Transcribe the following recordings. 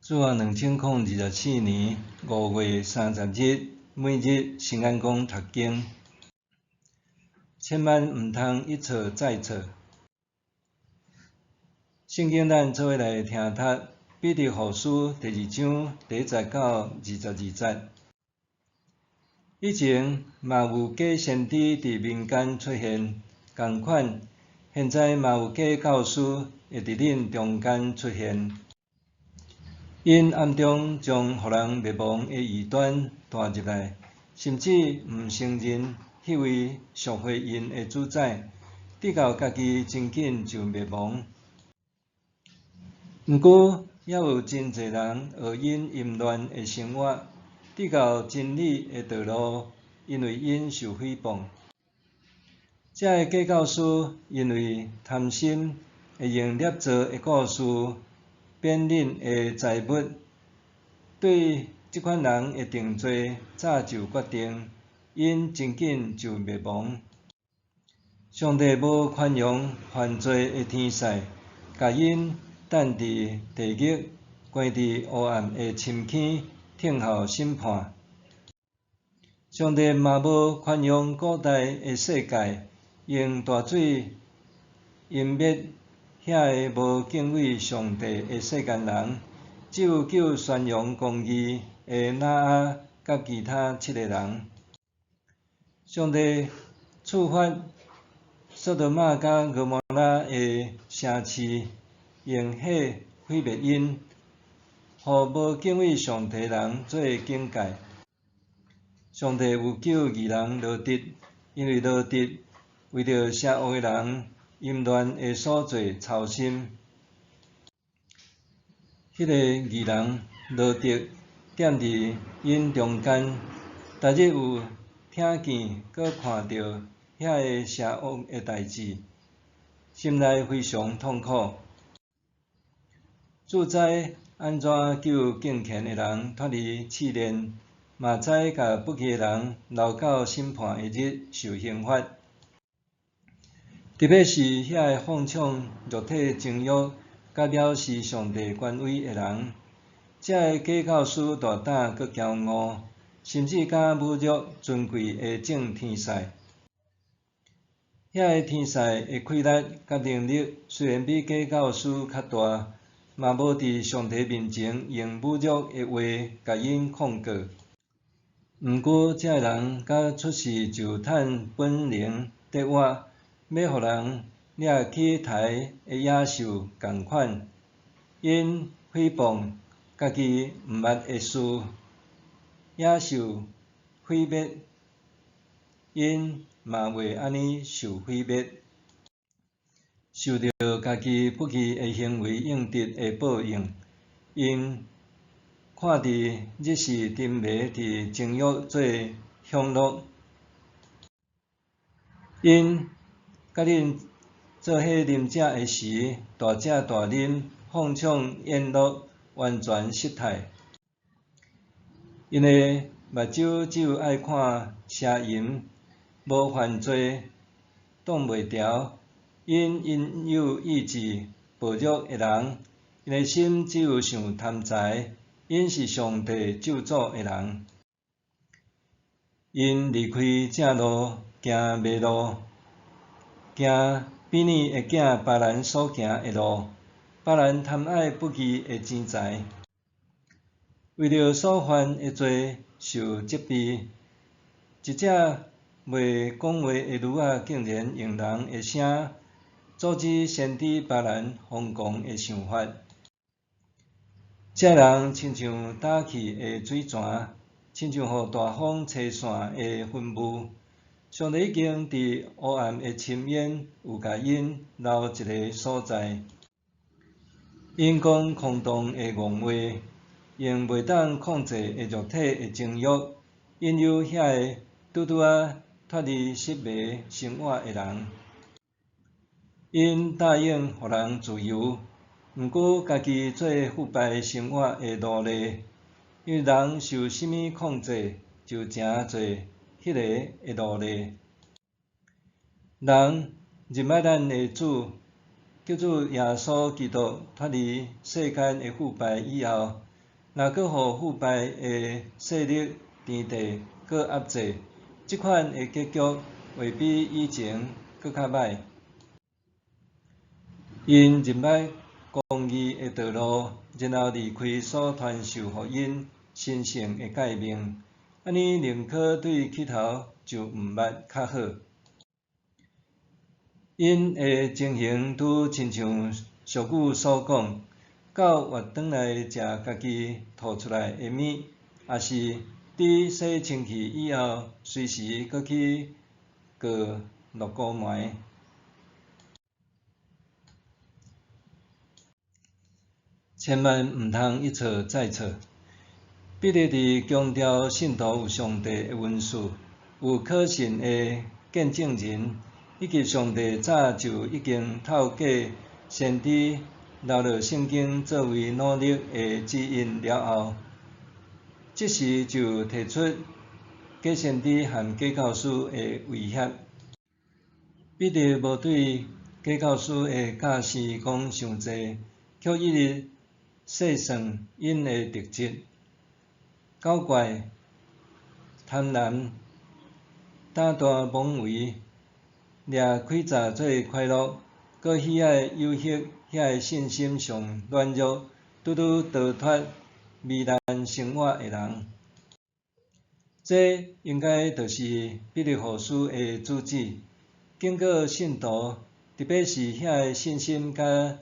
主後2024年5月30日，每日新眼光讀經，千萬毋通一錯再錯。聖經咱做伙來聽讀彼得後書第二章第一節到22節。以前嘛有假先知佇民間出現，仝款，現在嘛有假教師會佇恁中間出現。𪜶暗中將予人滅亡的異端帶入來，甚至毋承認彼位贖回𪜶的主宰，直到家己真緊就滅亡。毋過，猶有真濟人學𪜶淫亂的生活，直到真理的道路，因為𪜶受誹謗。這个假教師因為貪心，會用捏造的故事貶恁的財物，對這款人的定罪早就決定，𪜶真緊就滅亡。上帝無寬容犯罪的天使，共𪜶擲佇地獄，關佇黑暗的深坑，等候審判。上帝嘛無寬容古代的世界，用大水淹滅遐个無敬畏上帝的世間人，只有救宣揚公義的挪亞佮其他七个人。上帝處罰索多瑪佮蛾摩拉的城市，用火毀滅𪜶，予無敬畏上帝人做警戒。上帝有救義人羅得，因為羅得為著邪惡的人淫亂的所做操心。彼个義人羅得踮佇𪜶中間，逐日有聽見閣看著遐个邪惡的代誌，心內非常痛苦。主知按怎救敬虔的人脫離試煉，嘛知共不義的人留到審判的日受刑罰。特別是遐個放縱肉體情慾、佮藐視上帝權威的人，這个假教師大膽閣驕傲，甚至敢侮辱尊貴的眾天使。遐個天使的氣力佮能力雖然比假教師較大，嘛無佇上帝面前用侮辱的話共𪜶控告。毋過，這个人佮出世就趁本能得活，欲予人掠去刣的野獸仝款，𪜶誹謗家己毋捌的事，野獸毀滅，𪜶嘛會按呢受毀滅，受著家己不義的行為應得的報應。𪜶看佇日時沉迷佇情慾做享樂，𪜶佮恁做伙啉食的時，大食大啉，放縱宴樂，完全失態。𪜶的目睭只有愛看邪淫，無犯罪擋袂牢。𪜶引誘意志薄弱的人，𪜶的心只有想貪財。𪜶是上帝咒詛的人。𪜶離開正路，行迷路，行比擬的囝巴蘭所行的路。巴蘭貪愛不義的錢財，為著所犯的罪受責備。一隻袂講話的驢仔，竟然用人的聲阻止先知巴蘭瘋狂的想法。這人親像焦去的水泉，親像予大風吹散的雲霧。上帝已經佇黑暗的深淵有共𪜶留一个所在。𪜶講空洞的戇話，用袂當控制的肉體的情慾，引誘遐個拄拄仔脫離失迷生活的人。𪜶答應予人自由，毋過家己做腐敗生活的奴隸。因為人受啥物控制，就成做彼个的奴隸。人認捌咱的主，救主耶穌基督脫離世間的腐敗以後，若閣予腐敗的勢力田地閣壓制，這款的結局會比以前閣較䆀。𪜶認捌公義的道路，然後離開所傳授予𪜶神聖的誡命，按呢寧可對起頭就毋捌較好。𪜶的情形拄親像俗語所講，狗活轉來食家己吐出來的物，抑是佇洗清氣以後，隨時閣去告漉糊糜。千萬毋通一錯再錯。彼得佇強調信徒有上帝的恩賜，有可信的見證人，以及上帝早就已經透過先知留落聖經作為努力的指引了後，這時就提出假先知和假教師的威脅。彼得無對假教師的教示講傷濟，卻一直細算𪜶的特質：狡怪、貪婪、膽大妄為、掠詭詐做快樂，閣喜愛誘惑遐个信心上軟弱、拄拄逃脫糜爛生活的人。這應該就是彼得後書的主旨，警告信徒，特別是遐个信心佮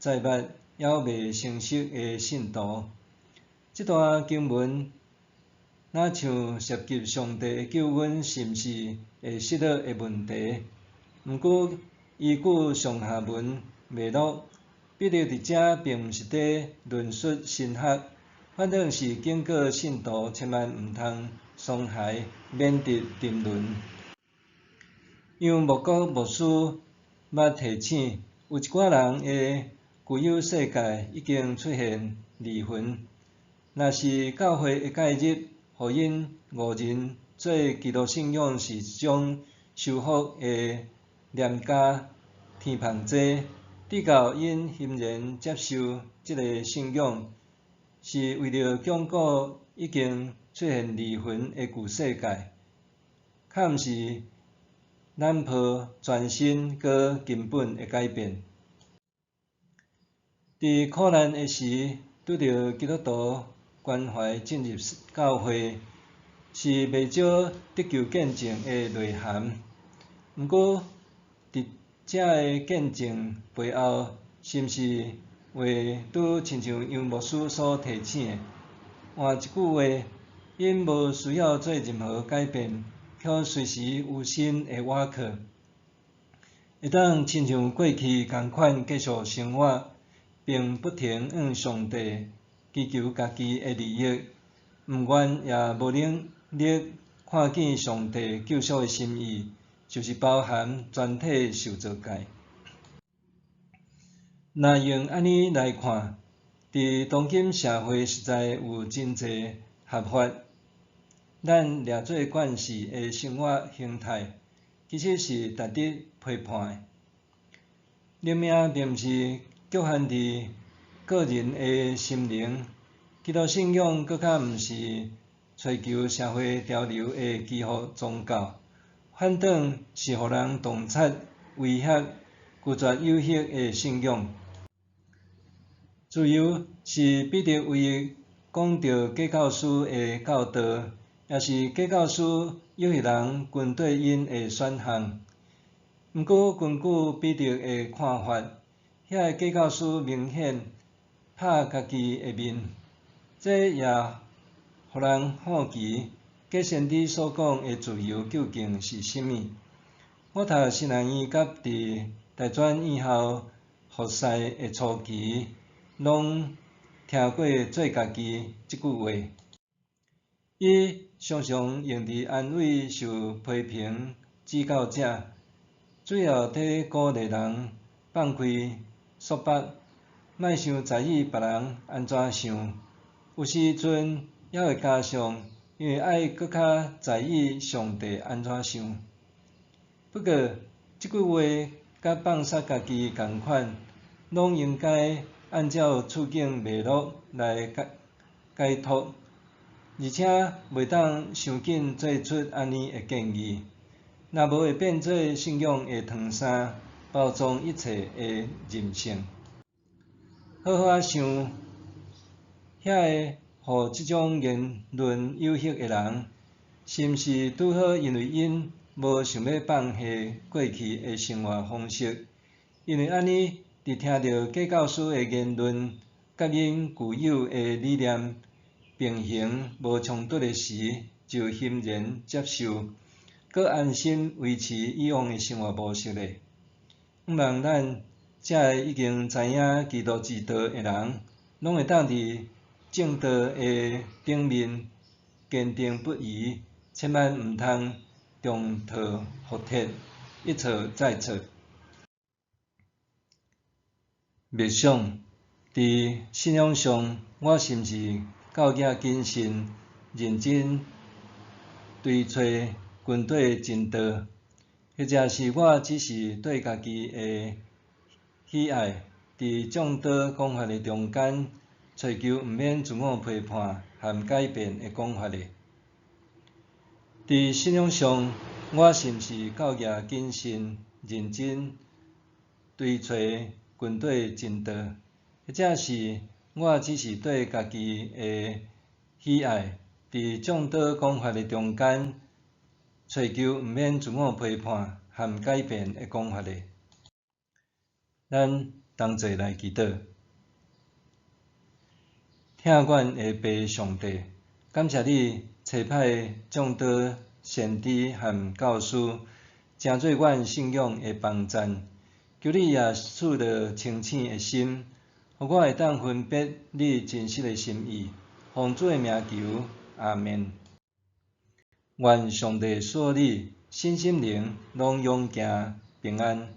財物猶未成熟的信徒。這段經文若像涉及上帝的救恩是毋是會失落的問題。毋過依據上下文脈絡，彼得佇遮並毋是佇論述神學，反轉是警告信徒千萬毋通鬆懈，免得沉淪。楊牧國牧師捌提醒，有一寡人的舊有世界已經出現裂痕，若是教會的介入，予𪜶誤認做基督信仰是一種修復的廉價甜芳劑，直到𪜶欣然接受這个信仰，是為著鞏固已經出現裂痕的舊世界，較毋是攬抱全新閣根本的改變。佇苦難的時，拄著基督徒關懷進入教會，是袂少得救見證的內涵。毋過，佇這个見證背後，是毋是會拄親像楊牧師所提醒的？換一句話，𪜶無需要做任何改變，卻隨時有新的倚靠，會當親像過去仝款繼續生活，並不停向上帝祈求家己的利益，毋願也無能力看見上帝救贖的心意，就是包含全體受造界。若用按呢來看，佇當今社會實在有真濟合法，咱掠做慣勢的生活形態，其實是值得批判的。靈命並毋是局限佇個人的心靈，基督信仰閣較毋是追求社會潮流的祈福宗教，反轉是予人洞察威脅、拒絕誘惑的信仰。自由是彼得唯一講著假教師的教導，也是假教師誘惑人跟綴𪜶的選項。毋過根據彼得的看法，遐個假教師明顯拍家己的面，這也予人好奇，假先知所講的自由究竟是啥物？我讀神學院佮佇大專院校服侍的初期，攏聽過做家己這句話。伊常常用佇安慰受批評指教者，主要佇鼓勵人放開束縛，莫傷在意別人按怎想。有時陣猶會加上，因為愛閣較在意上帝按怎想。不過，這句話佮放殺家己仝款，攏應該按照處境脈絡來解解脫，而且袂當傷緊做出按呢的建議，若無會變做信仰的糖衫，包裝一切的任性。好好仔想，遐个予這種言論誘惑的人，是毋是拄好因為𪜶無想欲放下過去的生活方式？因為按呢，佇聽著假教師的言論，佮𪜶舊有的理念平衡無衝突的時，就欣然接受，閣安心維持以往的生活模式咧？毋望咱遮个已經知影基督之道的人，攏會當佇正道的頂面堅定不移，千萬毋通重蹈覆轍，一錯再錯。默想，佇信仰上，我是毋是夠額謹慎、認真追揣軍隊真道，或者是我只是對家己的喜愛，佇眾多講法的中間，揣求毋免自我批判和改變的講法呢？佇信仰上，我是毋是夠額謹慎、認真追揣軍隊真道，或者是我只是對家己的喜愛，佇眾多講法的中間，揣求毋免自我批判和改變的講法呢？咱同齊來祈禱。疼阮的父上帝，感謝你差派眾多先知和教師，成做阮信仰的幫贊。求你也賜予清醒的心，予我會當分別你真實的心意。奉主的名求，阿們。願上帝賜予你身心靈攏勇健平安。